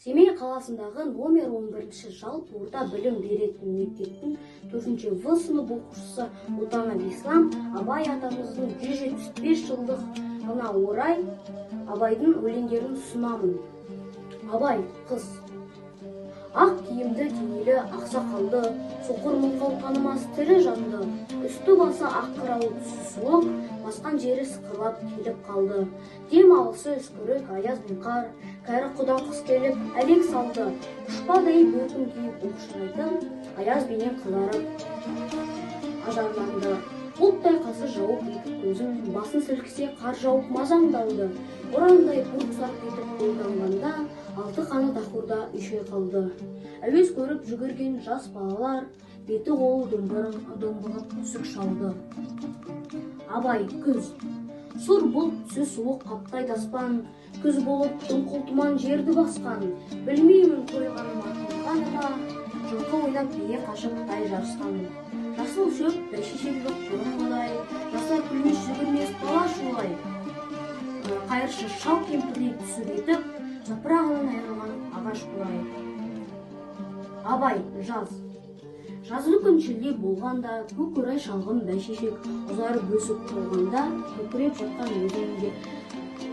Семей қаласындағы номер 11-ші жалпы орта білім беретін мектептің 4 В сынып оқушысы Отанов Ислам Абай атамыздың 175 жылдығына орай Абайдың өлеңдерін ұсынамын. Абай, қыз. Ақ киімді, денелі, ақсақалды, соқыр, мылқау танымас тірі жанды. Үсті басы ақ қырау, түсі суық, басқан жері сықырлап келіп қалды. Дем алысы үскірік, аяз бен қар, кәрі құда қыс келіп әлек салды. Ұшпадай бөркін киіп оқшырайтын, аязбенен қызарып ажарланды. Бұлттай қасы жауып екі көзін, басын сілкісе қар жауып мазаңдалды. Борандай бұрқ-сарқ етіп қолданғанда, алты қанат ақорда үй шайқалды. Әуес көріп жүгірген жас балалар, беті қолы домбығып үсік шалды. Абай, күз. Сұр бұлт, түсі суық қаптайды аспан, күз болып дымқыл тұман жерді басқан. Білмеймін, тойғаны ма, тоңғаны ма, жылқы ойнап, бие қашып, тай жарысқан. Жасыл шөп, бәйшешек жоқ бұрынғыдай, жастар күлмес, жүгірмес, бала шулай. Қайыршы шал кемпірдей түсі кетіп, жапырағынан айрылған ағаш қурай. Абай, жаз. Жазғы күн шілде болғанда, көк орай шалғын, бәйшешек ұзарып өсіп толғанда, көкіреп жатқан өзенге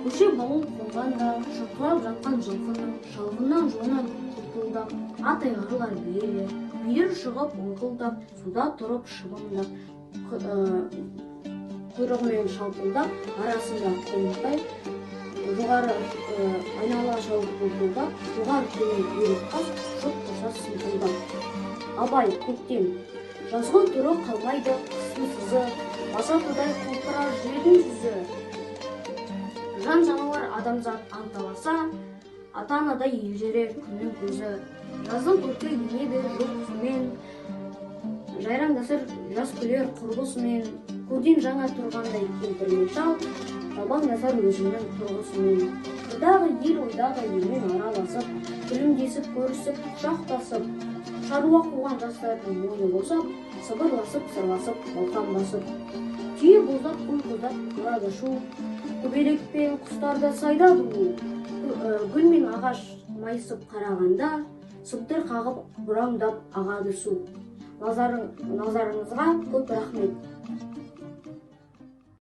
көше бауыл қонғанда, шұрқырап жатқан жылқының шалғыннан жоны қылтылдап, ат айғырлар, биелер, үйлер шығып оңқылдап, суда тұрып шыбындап, құйрығымен шалпылдап, арасында қоңыртай жоғары, айнала шауып бұлтылдап, жоғары төмен үйрек қаз ұшып тұрса сыңқылдап. Абай, көктем. Жазғы түрі қалмайды қыстың сызы, масатыдай құлпырар жердің жүзі. Жан жануар, адамзат анталаса, ата анадай елжірер күннің көзі. Жаздың көркі енеді жылқысымен, жайраңдасар жас күлер құрбысымен, көрден жаңа тұрғандай кемпір мен шал жалбаңдасар өзінің тұрғысымен. Қырдағы ел ойдағы елмен араласып, күлімдесіп көрісіп, құшақтасып, шаруа қуған жастардың мойны босап, сыбырласып, сырласып, балтан басып, түйе боздап, қой қоздап тұрады шу, көбелек пен құстар да сайда ду. Гүл мен ағаш майысып қарағанда, сыбдыр қағып, бұраңдап ағады су. Назарыңызға көп рахмет.